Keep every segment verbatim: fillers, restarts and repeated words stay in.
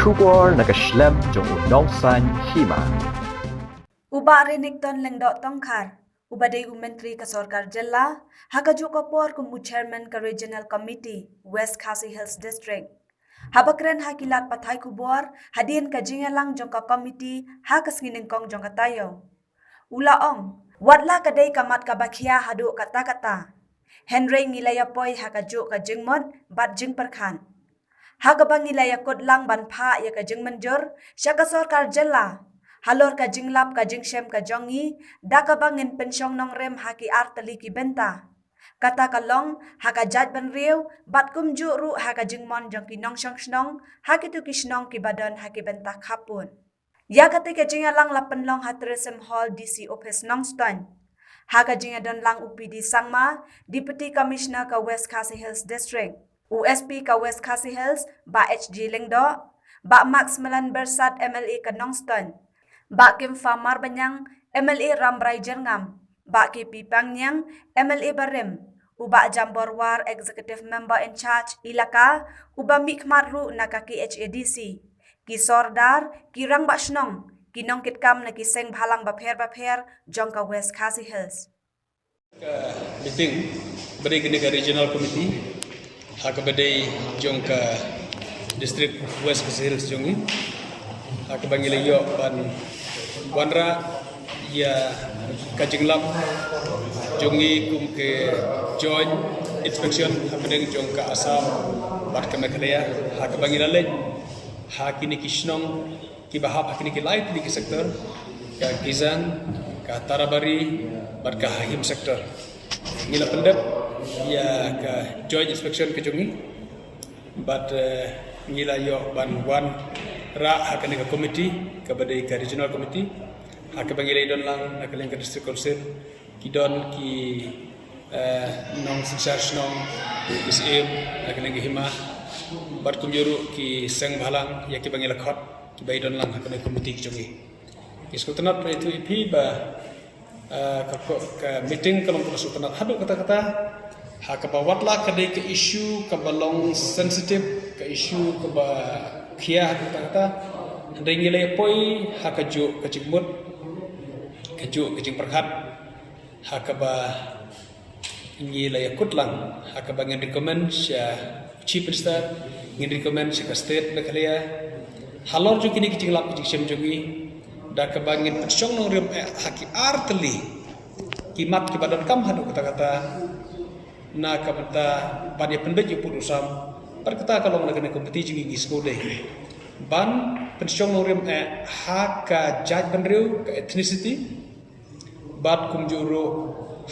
Khubor na ka shlem jong u Nongsaiñ Hima. U Bah Renikton Lyngdoh Tongkhar, uba dei u Myntri ka Sorkar Jylla, ha kajuh ka por kum u Chairman ka Regional Committee, West Khasi Hills District, haba kren ha ki lad pathai khubor hadien ka jingïalang jong ka komiti ha ka sngi Nyngkong jong ka taïew, u la ong, wat la ka dei ka mat kaba khia haduh katta katta, hynrei ngi la ïapoi ha kajuh ka jingmut bad jingpyrkhat, ha kaba ngi la ïakut lang ban phah ïa ka jingmynjur sha ka Sorkar Jylla halor ka jinglap ka jingshem ka jong ngi, da kaba ngin pynshong nongrim ha ki artylli ki bynta. Kata ka long ha ka jaitbynriew bad kumjuh ruh ha ka jingmon jong ki nongshong shnong ha kito ki shnong kiba don ha ki bynta khappud. Ïa katei ka jingïalang la pynlong ha Tourism Hall, D C Office, Nongstoiñ. Ha ka jingïadonlang u P D Sangma, Deputy Commissioner ka West Khasi Hills District, u S P ka West Khasi Hills, Bah H G Lyngdoh, Bah Maximilan Byrsat, M L A ka Nongstoiñ, Bah Kimfa Marbaniang, M L A Rambrai Jyrngam, Bah K P Pangniang, M L A barim, u Bah Jambor War, Executive Member in Charge Elaka, uba mihkhmat ruh na ka K H A D C, ki sordar, ki rangbah shnong, ki nongkitkam na ki seng bhalang bapher bapher jong ka West Khasi Hills. Ka meeting ba dei kane ka Regional Committee ha kaba dei jong ka District West Khasi Hills jong ngi, ha kaba ngi la ïoh ban wanrah ïa ka jinglap jong ngi kum ka Joint Inspection hapdeng jong ka Assam bad ka Meghalaya, ha kaba ngi la leit ha kine ki shnong kiba hap ha kine ki lai tylli ki sector, ka Khizang, ka Tarabari bad ka Hahim sector. Ngi la pyndep ïa ka Joint Inspection ka jong ngi bad, eh, ngi la ïoh ban wanrah ha kane ka committee kaba dei ka Regional Committee, ha kaba ngi la ïadonlang na ka liang ka District Council, ki don ki, eh, nongsynshar shnong, ki syiem na ka liang ka hima bad kumjuh ruh ki seng bhalang ïa kiba ngi la khot kiba ïadonlang ha kane ka committee ka jong ngi. Ngi sngewtynnat ban ïathuh ïa phi ba, eh, ka, ka, ka meeting ka long kaba sngewtynnat haduh katta katta, ha kaba wat la ka dei ka issue kaba long sensitive, ka issue kaba khia haduh katta katta, hynrei ngi la ïapoi ha kajuh ka jingmut, kajuh ka jingpyrkhat, ha kaba ngi la ïakut lang, ha kaba ngin recommend sha Chief Minister, ngin recommend sha ka State Meghalaya halor jong kine ki jinglap ki jingshem jong ngi, da kaba ngin pynshong nongrim eh ha ki artylli ki mat kiba donkam haduh katta katta, na ka bynta ban ïa pynbeit ïa u pud u sam. Bad kata ka long na kane ka committee jong ngi, ngi sngewdei ban pynshong nongrim eh ha ka jaitbynriew, ka ethnicity, bad kumjuh ruh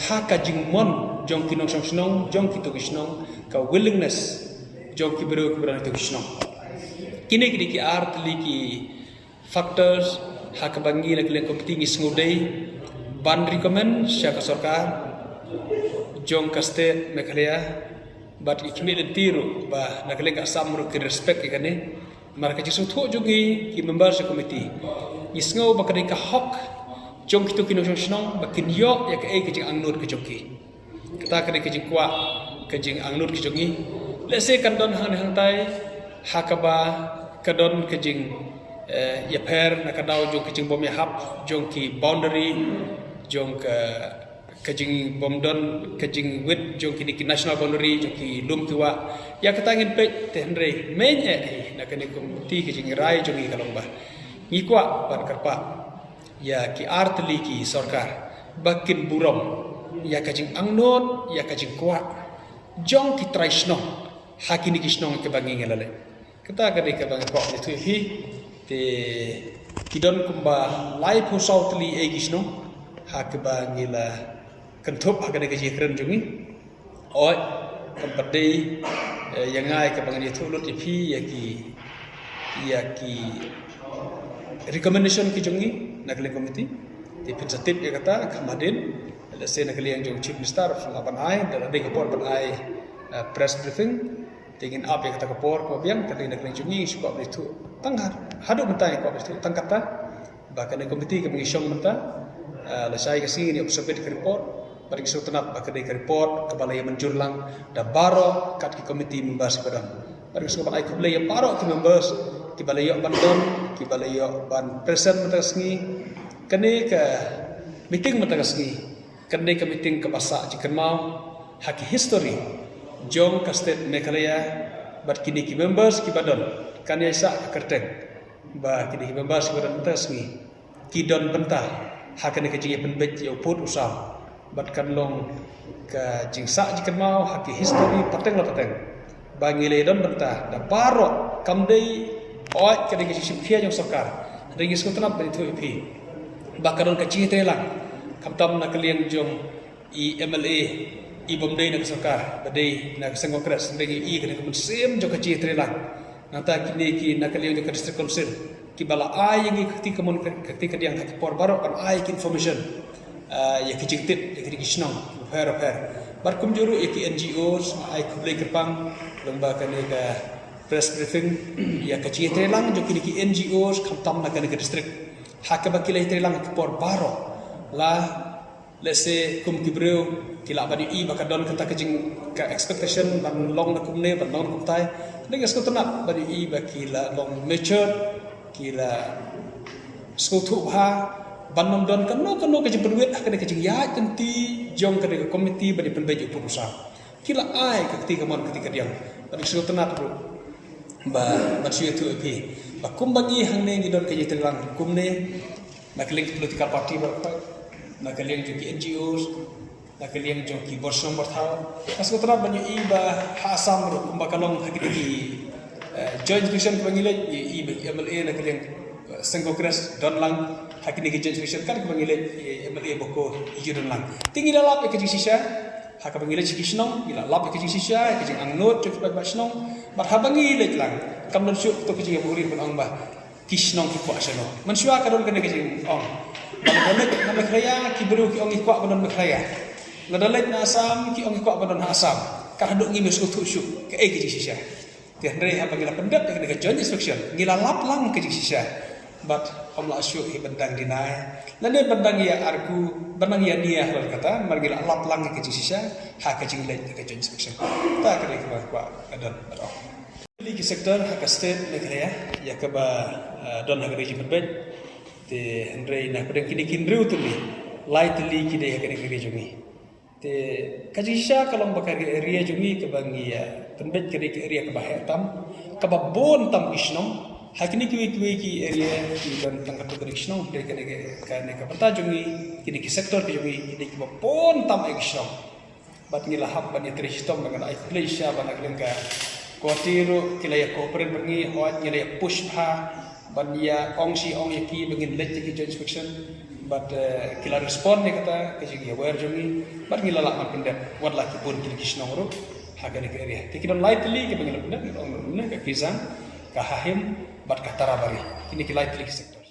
ha ka jingmon jong ki nongshong shnong, jong kito ki shnong, ka willingness jong ki briew kiba don ha kito ki shnong. Kine ki dei ki artylli ki factors ha kaba ngi na ka liang ka committee ngi sngewdei ban recommend sha ka sorkar jong ka state Meghalaya, bad ki khmih lynti ruh ba na ka liang ka Assam ruh ki respect ïa kane. Namar ka jingsngewthuh jong ngi ki member sha committee, ngi sngew ba ka dei ka hok jong kito ki nongshong shnong ba kin ïoh ïa kaei ka jingangnud ka jong ki. Kata ka dei ka jingkwah, ka jingangnud ka jong ngi. Lehse kan don hangne hangtai ha kaba ka don ka jing, eh, ïapher na ka daw jong ka jingbym ïahap jong ki boundary jong ka, ka jingbym don ka jingwit jong kine ki national boundary jong ki lum ki wah. Ïa kata ngin peit te, hynrei mynta eh na kane ka committee ka jingrai jong ngi ka long ba ngi kwah ban kyrpad ïa ki artylli ki sorkar ba kin burom ïa ka jingangnud, ïa ka jingkwah jong ki trai shnong ha kine ki shnong kiba ngi ngi la leit. Kata ka dei kaba nga kwah ïathuh ïa phi. Te ki don kumba laiphew saw tylli ei ki shnong ha kaba ngi la kynthup ha kane ka jingkren jong ngi. Oi, kam pat dei, eh, ïa nga ïa kaba ngan ïathuh lut ïa phi ïa ki, ïa ki recommendation ki jong ngi na ka liang committee. Te phin sa tip ïa kata kham hadien, lehse na ka liang jong Chief Minister phin lah ban ai, da la dei ka por ban ai, eh, press briefing. Te ngin ap ïa kata ka por kaba biang, te na ka liang jong ngi ngi shu kwah ban ïathuh tang ha, haduh mynta ngi kwah ban ïathuh tang kata ba kane ka committee kaba ngi shong mynta, eh, lashai ka sngi ngin ïa submit ka report. Bad ngi sngewtynnat ba ka dei ka report kaba la ïa mynjur lang da baroh kat ki committee members kiba don. Bad ngi sngewbha ban ai khublei ïa baroh ki members kiba la ïoh ban don, kiba la ïoh ban present mynta ka sngi. Kane ka meeting mynta ka sngi, kane ka meeting kaba sah jingkynmaw ha ki history jong ka state Meghalaya, bad kine ki members kiba don, kan ïai sah ka kyrteng ba kine ki members kiba don mynta ka sngi ki don bynta ha kane ka jingïapynbeit ïa u pud u sam. Bad kan long ka jingsah jingkynmaw ha ki history pateng la pateng ba ngi la don bynta da baroh, kam dei hooid ka dei ka jingshim khia jong sorkar. Hynrei ngi sngewtynnat ban ïathuh ïa phi ba ka don ka jingïatreilang, khamtam na ka liang jong i M L A i bym dei na ka sorkar, ba dei na ka seng Congress, hynrei ngi i ka dei ka mynsiem jong ka jingïatreilang. Nangta kine ki na ka liang jong ka District Council kiba la ai ïa ngi ka kti kamon ka kti kadiang ha ki por baroh ban ai ki information, ah, ïa ki jingtip ïa ki, ki shnong bapher bapher. Bad kumjuh ruh ïa ki N G Os, ai khublei kyrpang lyngba kane ka press briefing ïa ka jingïatreilang jong kine ki N G Os khamtam na kane ka district ha kaba ki la ïatreilang ha ki por baroh. La Let's say kum ki briew ki lah ban ïohi ba ka don kata ka jing, ka expectation ban long na kumne, ban long na kumtai. Hynrei nga sngewtynnat ban ïohi ba ki la long matured, ki la sngewthuh bha ban ym don kano kano ka jingpynwit ha kane ka jingïaid lynti jong kane ka committee ban ïapynbeit ïa u pud u sam. Ki la ai ka kti kamon ka kti kadiang. Bad nga sngewtynnat ruh ba ban shu ïathuh ïa phi ba kumba ngi hangne ngi don ka jingïatreilang kumne, na ka liang ki political party baroh kawei, na ka liang jong ki N G Os, na ka liang jong ki bor shnong bor thaw. Nga sngewtynnat ban ïohi ba ha Assam ruh kumba ka long ha kine ki, eh, joint inspection kaba ngi leit, ïohi ba ki M L A na ka liang, eh, seng Congress don lang ha kine ki joint inspection, kat kaba ngi leit, eh, M L A Boko ïohi don lang. Te ngi la lap ïa ka jingshisha ha kaba ngi leit sha ki shnong, ngi la lap ïa ka jingshisha, ïa ka jingangnud jong ki paidbah shnong. Bad haba ngi leit lang, kam don shuh kato ka jingïabuhrieh ban ong ba ki shnong ki kwah shano. Mynshuwa ka don kane ka jingong ba lada leit na Meghalaya ki briew ki ong ki kwah ban don Meghalaya, lada leit na Assam ki ong ki kwah ban don ha Assam. Kat haduh ngi ym sngewthuh shuh kaei ka jingshisha. Te hynrei haba ngi la pyndep ïa kane ka joint inspection, ngi la lap lang ka jingshisha. Bad ym lah shuh hi ban dang deny lane ban dang ïa argue, ban dang ïa nia halor kata, namar ngi la lap lang ïa ka jingshisha ha ka jingleit ïa ka joint inspection. Ta kane kaba kwah ka don bad ong. Li ki sector ha ka state Meghalaya ïa kaba, eh, don ha ka ri jingpynbeit. Te hynrei na pdeng kine ki hynriew tylli, lai tylli ki dei ha kane ka ri jong ngi. Te ka jingshisha ka long ba ka area jong ngi kaba ngi, eh, pynbeit ka dei ka area kaba heh tam, kaba bun tam ki shnong. Ha kine kiwei kiwei ki area ki don tang katto katne ki shnong, hynrei kane ka, kane ka bynta jong ngi, kine ki sector ki jong ngi ki dei kiba bun tam ïa ki shnong. Bad ngi la hap ban ïatrei shitom, ba ngan ai khublei shisha ba na ka liang ka Guwahati ruh ki la ïa cooperate bad ngi, hooid ngi la ïa push bha ban ïa ong shi ong ïa ki ba ngin leit ïa ki joint inspection. Bad, eh, ki la respond ïa kata ka jingïawer jong ngi, bad ngi la lah ban pyndep wat la ki bun ki, ki shnong ruh ha kane ka area. Te ki don lai tylli kiba ngi la pyndep, ngi la ong, na ka Kizang, ka Hahim bad ka Tarabari. Kine ki lai tylli ki sector.